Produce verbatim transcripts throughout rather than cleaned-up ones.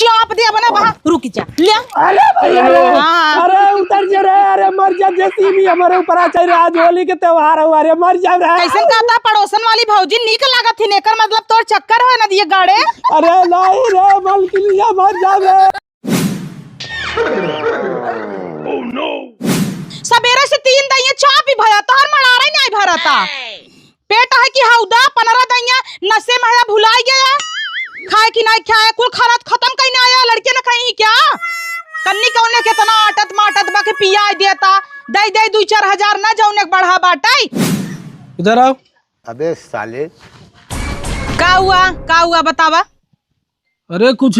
चाप दे अपने वहाँ, रुक जा, ले। अरे भैया रे, हाँ। अरे उतर जा रे, अरे मर जा, जेसीबी हमारे ऊपर आ चाहिए, आज होली के त्योहार है, अरे मर जा रे। कैसन कहता पड़ोसन वाली भौजी नीक लागत ही, एकर मतलब तोर चक्कर होए नदिये गाड़े। अरे नहीं रे, मलकिनिया मर जा रे। सबेरे से तीन दइया चाप ही भया, तोहर मड़ारा ही नहीं भरता। पेट है कि हौदा, पनरह दइया नशे में है, भुलाई गया। खाए कि नहीं खाए, कुल खाना तो खत्म कहीं आया, लड़के न खाई क्या? कन्नी कौने केतना आटत माटत बा के पियाई देता, दे दे दुई चार हजार न जौने के बढ़ा बाटे। इधर आओ। अबे साले। का हुआ, का हुआ बतावा? अरे कुछ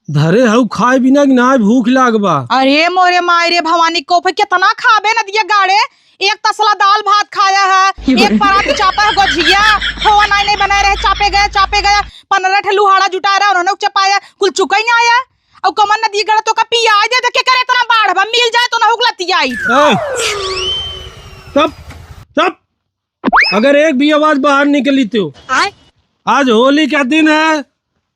धरे हऊ खाए बिना कि नाय भूख लाग बा। अरे मोरे माय रे भवानी, कोफे केतना खाबे नदिया गाड़े, एक तसला दाल भात खाया है, एक परात चापा है गोझिया, खोआ नाई नाई बनाए रहे, चापे गया, चापे गया, पनरह ठे लुहाड़ा जुटाए रहे, उन्होंने चपाया, कुल चुका ही नहीं आया। और कमन नदिया गाड़ा तो का पियाई दे, देखे करे इतना बाढ़ बा, मिल जाए तो ना हुकलती आई। ए, चुप, चुप। अगर एक भी आवाज बाहर निकली तो आय? आज होली का दिन है,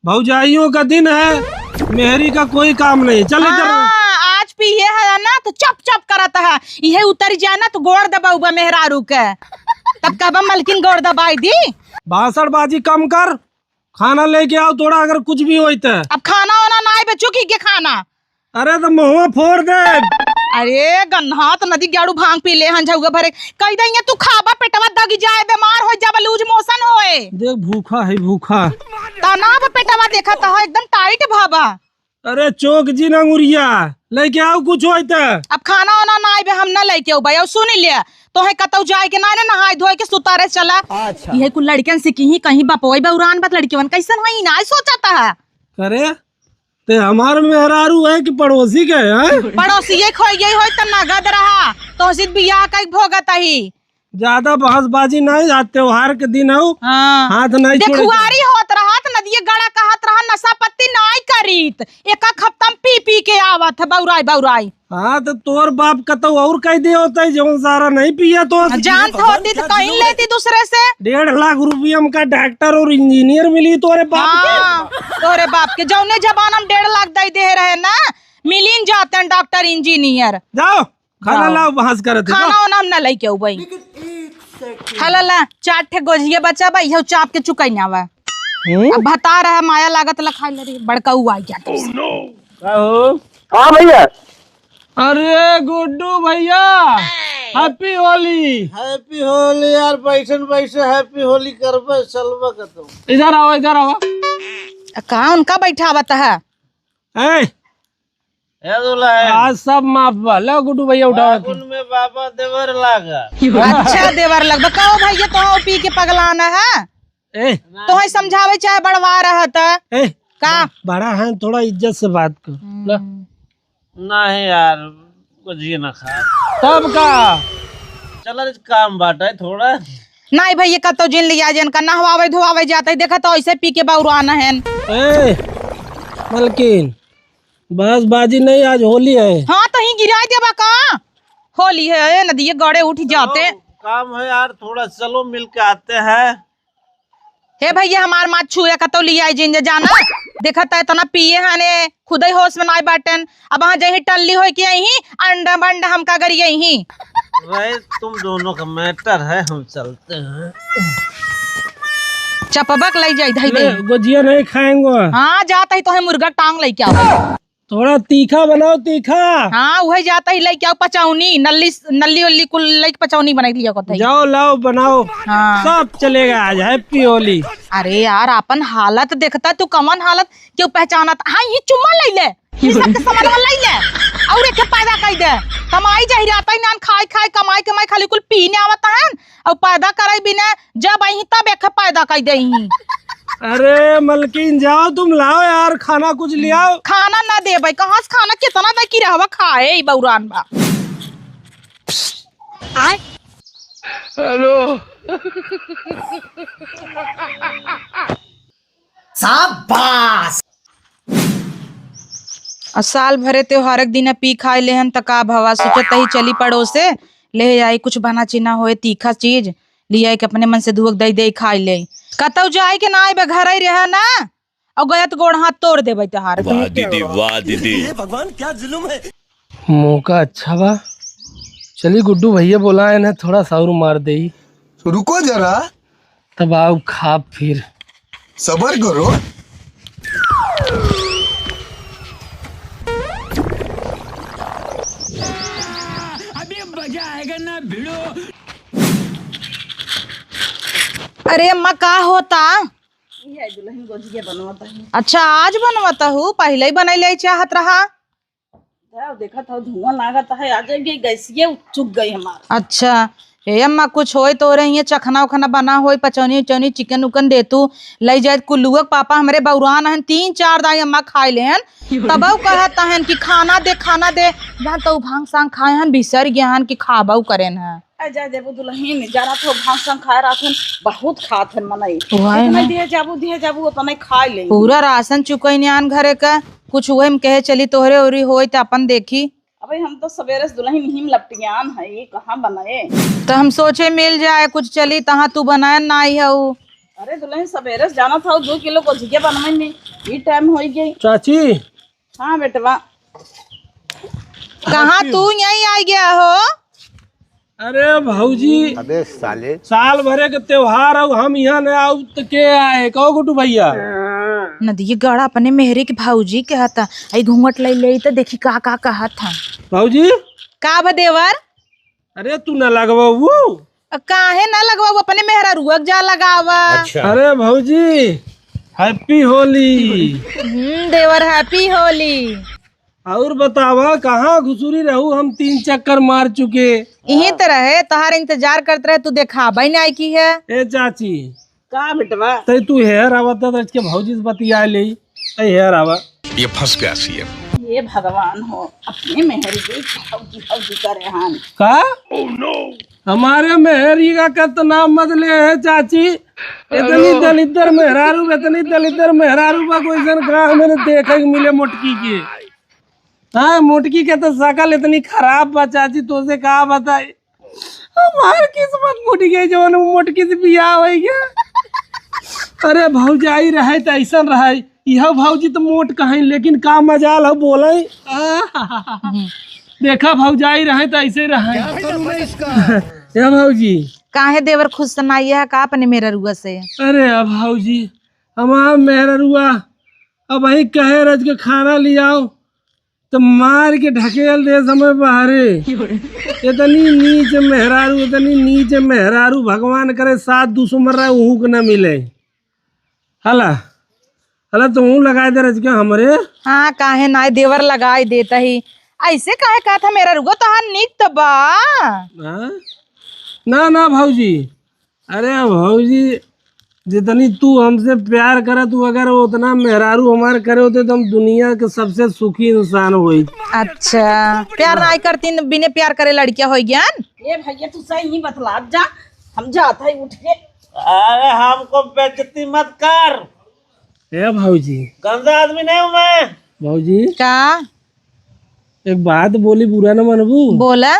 भौजाइयों का दिन है, मेहरी का कोई काम नहीं। चल इधर। हाँ, आज पिए है ना तो चप चप करत है, इहे उतर जाए ना तो गोड़ दबाउबा मेहरारू के, तब कहबा मलकिन गोड़ दबाई दी। भाषणबाजी कम कर, खाना लेके आओ थोड़ा, अगर कुछ भी होई त। अब खाना वाना ना आए बच्चों की के खाना। अरे तो मुंहवा फोड़ दे। अरे गन्हात नदी गाड़ू भांग पी ले हन झउआ भरे। कह दे ये तू खाबा पेटवा दगी जाए, बीमार हो जाबा, लूज मोशन होए। देख भूखा है भूखा। तनाव पेटवा देखा तो एकदम टाइट भाबा। अरे चोक जी ना अंगुरिया, लेके आओ कुछ होई त। अब खाना वाना ना आइबे हम ना लेके आऊ भाई। और सुन ले, तोहे कतौ जाए के ना, ना नहाए धोए के सुतारे चला। अच्छा। ये कुल लड़कन से की कहीं बपोई बउरान बात लड़कियन कैसन है ना सोचता है। अरे ते हमार मेहरारू है कि पड़ोसी के है? पड़ोसी ये खोई गई होई त नगद रहा, तो सिर्फ बियाह कई भोगत ही। ज्यादा बहसबाजी नहीं, आज त्योहार के दिन हऊ। हाँ। हाथ नहीं छोड़े। देखुआरी होत रहा त नदिये गड़ा कहत रहा नशा पत्ती नहीं करीत, एक एक हफ्ता में पी पी के आवत है बउराई बउराई। हाँ तो तोर बाप कतौ और कह दे होता है जौन सारा नहीं पिया तो। जानत होती तो कहीं लेती दूसरे से। डेढ़ लाख रुपया हमका डॉक्टर और इंजीनियर मिली तोरे बाप के। हाँ, तोरे बाप के जौने जमाना में डेढ़ लाख दे दे रहे ना, मिलिन जाते हैं डॉक्टर इंजीनियर। जाओ खाना जाओ। लाओ, बहस करत है, खाना जाओ। वाना हम ना लेके आऊ भाई। हाला ला, चार ठे गोजिया बचा बा, इहो चाप के चुकाई ना बा। हम्म? अब भता रहा, माया लागत ला खाए ले रे, बड़का ऊ आ गया। का हो? हाँ भैया। अरे गुड्डू भैया, हैप्पी होली। हैप्पी होली यार, बैठन बैठे हैप्पी होली करबे, चलबे कतौ। इधर आओ, इधर आओ। आ, कहाँ उनका बैठावत है? ए, ए दुल्हन। आज सब माफ बा। लो गुड्डू भैया उठाओ। फागुन में बाबा देवर लागा। अच्छा देवर लग बा। कहो भैया, तो पी के पगलाना है? ए। तोहे समझावे चाहे बड़वा रहा त। ए, का? ब-, बड़ा है, थोड़ा इज्जत से बात कर। हम्म। लो। नहीं यार, कुछ ये ना खा। तब का? चल, आज काम बाटे थोड़ा। नहीं भैया, कतो जिन लिया जन का नहवावे धोआवे जाते, देखा तो ऐसे पी के बउरान है। ए, मलकिन, बहसबाजी नहीं, आज होली है। हाँ, तो ही गिराई देबा का? होली है, ए, नदिये गड़े उठ जाते। चलो, काम है यार, थोड़ा चलो मिल के आते हैं। हे भैया, हमार माथ छुए कतौ लिया जिन जे जाना। देखत है इतना पिए हने, खुदई होश में नाय बाटन। अब हाँ जही टल्ली होई के यही अंड बंड हमका गरी यही। भाई, तुम दोनों का मैटर है, हम चलते हैं। चपबक लई जाई धई ले, दे। गोजिया नहीं खाएंगे। हाँ, जात ही तो है मुर्गा टांग लई के आओ। थोड़ा तीखा बनाओ, तीखा। हाँ, उहे जाता ही लइके आओ पचौनी, नल्ली, नल्ली उल्ली कुल लइके पचौनी बनाई लिया को तई। जाओ, लाओ, बनाओ। हाँ। सब चलेगा आज, हैप्पी होली। अरे यार, आपन हालत देखता तू, कवन हालत, केहू पहचानत? हाँ, ये चुम्मा लई ले, ये सबके सामान लई ले, और एक पैदा कई दे। कमाई जहिराता ही नान, खाई खाई, कमाई कमाई, खाली कुल पीने आवत है। और पैदा करे बिना जब आई तब एक पैदा कर दे। अरे मलकिन, जाओ तुम, लाओ यार, खाना कुछ ले आओ। खाना ना दे भाई, कहाँ से खाना, कितना दे की रहवा खाए, ई बौरान बा। आय। हेलो। शाबाश। आ साल भरे त्योहार के दिन पी खाए लेहन त का भवा, सोचत ही चली पड़ोसे, ले आई कुछ बना चिना होए तीखा चीज, ले आई के अपने मन से दुहक दई दे खाए ले। कतौ जाए के ना आए बे, घर ही रहे ना। और गया तो गोड़ हाथ तोड़ देबै तोहार। वाह दीदी, वाह दीदी। हे भगवान, क्या जुल्म है। मौका अच्छा बा, चली गुड्डू भैया बोलाए हैं, थोड़ा सा और मार देई। रुको जरा। तब आओ खाब फिर। सबर करो। अभी मजा आएगा ना भिड़ो। अरे अम्मा, का होता? ये दुल्हन गोजिया बनवत है। अच्छा, आज बनवत हूँ, पहले ही बनाई ले चाहत रहा। जाओ, देखत हौ, धुआं लागत है, आ जाएगी, गैसिये चुक गई हमार। अच्छा, हे अम्मा, कुछ होई तो रही है, चखना उखना बना होई, पचौनी उचौनी, चिकन उकन दे तू, लई जाए। कुल्लुआ के पापा हमरे बौरान हन, तीन चार दाई अम्मा खाए लेहन, तबौ कहत हन कि खाना दे, खाना दे, जहाँ तो भांग सांग खाए हन, बिसर गए हन कि खाबौ करेन है। ए, जा देबू दुल्हन, जाना तो भांग संग खाए रहत हन, बहुत खात हन मनई। वही इतने ना। दिए जाबू, दिए जाबू, उतने खाए ले। पूरा राशन चुकई न्यान घरे का, कुछ वही में कहे चली तोहरे ओरी होई त अपन देखी। अबे हम तो सवेरे से दुल्हन हिम लपटियान है, ये कहाँ बनाए? तो हम सोचे मिल जाए कुछ चली, तहाँ तू बनाए ना आई हऊ। अरे दुल्हन सवेरे से जाना था, दो किलो गोजिया बनवे में, ये टाइम होई गई। चाची, हाँ बेटवा। कहाँ तू यहीं आ गया हो? अरे भौजी, अबे साले। साल भरे के त्योहार हो, हम यहाँ न आऊ त के आए? कहो गुड्डू भैया। नदिये गड़ा अपने मेहरी के भौजी कहता, आई घूंघट ले ले त देखी का का कहत है। भौजी। का भा देवर? अरे तू ना लगवाऊ। अब काहे ना लगवाऊ, अपने मेहरारुआ के जा लगावा। अच्छा। अरे भौजी, happy होली। हम्म, देवर happy होली। और बतावा, कहाँ घुसुरी रहू, हम तीन चक्कर मार चुके। यही तो रहे, तोहार इंतजार करत रहे, तू देखाबे ना आई की है। ए चाची। का बेटवा? तै तू हेर आवत है, तो इसके भौजी से बतिया ले। ए, हेर आवा। ये फंस गया सीएम। हे भगवान हो, अपने मेहरी के भौजी, भौजी करे हन। का? हमारे मेहरी का कत नाम मत ले है चाची। इतनी दलिद्दर मेहरारू, इतनी दलिद्दर मेहरारू बा, कोई सन गाँव में न देखे के मिले मोटकी के। हाँ, मोटकी के तो शकल इतनी खराब बा चाची, तोसे का बताई। हमार किस्मत फूट गई, जवन उ मोटकी से बियाह होइ गया। अरे भौजाई रहे त ऐसन रहे, यह भौजी तो मोट कहीं, लेकिन का मजाल हो बोले। देखा भौजाई रहे त ऐसे रहे। क्या करूँ मैं इसका? या भौजी। काहे देवर खुश सुनाइए है का अपने मेहररुआ से? अरे अब भौजी, हमार मेहररुआ अब वही कहे रज के खाना लियाओ, तो मार के ढकेल दे समय बाहरे। इतनी नीच मेहरारू, इतनी नीच मेहरारू, भगवान करे सात दुश्मन रहे, उहू के न मिले। हला, हला तुहू लगाए दे रजका हमरे। हाँ, काहे नाय देवर लगाए देता ही। ऐसे काहे कहत है मेहररुआ, तोहार नीक त बा। हाँ? ना, ना भौजी, अरे भौजी, जितनी तू हमसे प्यार करत तू, अगर उतना मेहरारू हमार करे होते तो हम दुनिया के सबसे सुखी इंसान होई। अच्छा, प्यार नाय करतीन, बिने प्यार करे लड़किया होई गयान? ए भैया, तू सही ही बतलात जा, हम जात है उठ के। अरे हमको बेइज्जती मत कर। ए भौजी। गंदा आदमी नहीं हूँ मैं। भौजी। का? एक बात बोली, बुरा न मनबू? बोला।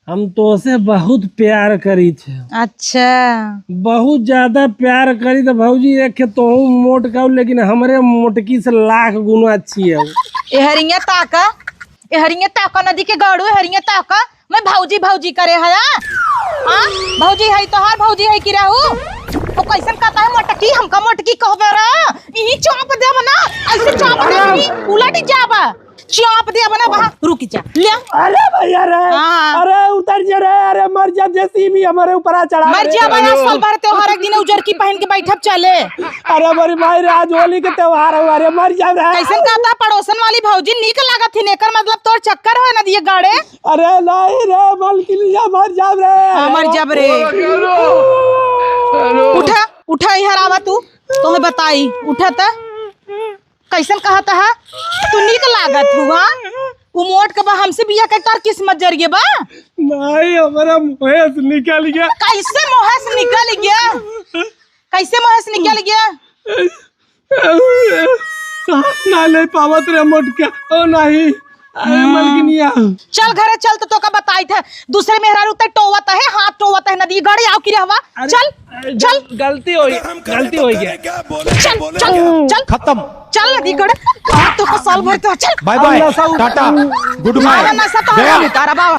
हम तोसे बहुत प्यार करी थे। अच्छा। बहुत ज्यादा प्यार करी थे भौजी, एक खे तोहू मोट काऊ, लेकिन हमरे मोटकी से लाख गुना अच्छी है। एहरिया ताका, एहरिया ताका नदी के गाड़ू, एहरिया ताका, मैं भौजी भौजी करे हया। हाँ? भौजी है तोहार, भौजी है कि रहू? ओ कैसन कहता है मोटकी, हमका मोटकी कहबे रे? इही चाप देब ना, ऐसे चाप देब, उलट जाबा। चाप दे अपना वहाँ, रुक जा, ले। अरे भैया रे, हाँ। अरे उतर जा रे, अरे मर जा, जेसीबी हमारे ऊपर आ चढ़ा मर रे। जा बना, साल भर त्योहार एक दिन उजर की पहन के बैठब चले। अरे मोरी माई रे, आज होली के त्योहार हो, अरे मर जा रे। कैसन कहता पड़ोसन वाली भौजी नीक लागत थी, एकर मतलब तोर चक्कर हो ना दिए गाड़े। अरे नहीं रे, मलकिनिया मर जा रे। हाँ, मर जा रे। उठा, उठा, इहर आवा तू, तोहे बताई, उठा त। कैसन कहत है? तू नीक लागत हुआ। उ मोट के बा हमसे बियाह के तार किस्मत जर गे बा। नहीं, हमारा मुँहे से निकल गया। कैसे मुँहे से निकल गया? कैसे मुँहे से निकल गया? सांस ना ले पावत रे मोटका। ओ नहीं, अरे मलकिनिया। चल घरे चल, तो तोका बताइत है। दूसरे मेहरारू ते टोवत है, हाथ टोवत है नदी गड़े, आओ कि रहवा। अरे, चल, अरे, चल। गल-, गलती होइ, गलती होइ गया। चल, चल, चल। खत्म। चल नदी गड़े। हाथ तो साल भर तो चल। Bye bye, tata, good bye. नशा तो गया। उतारा बाबा।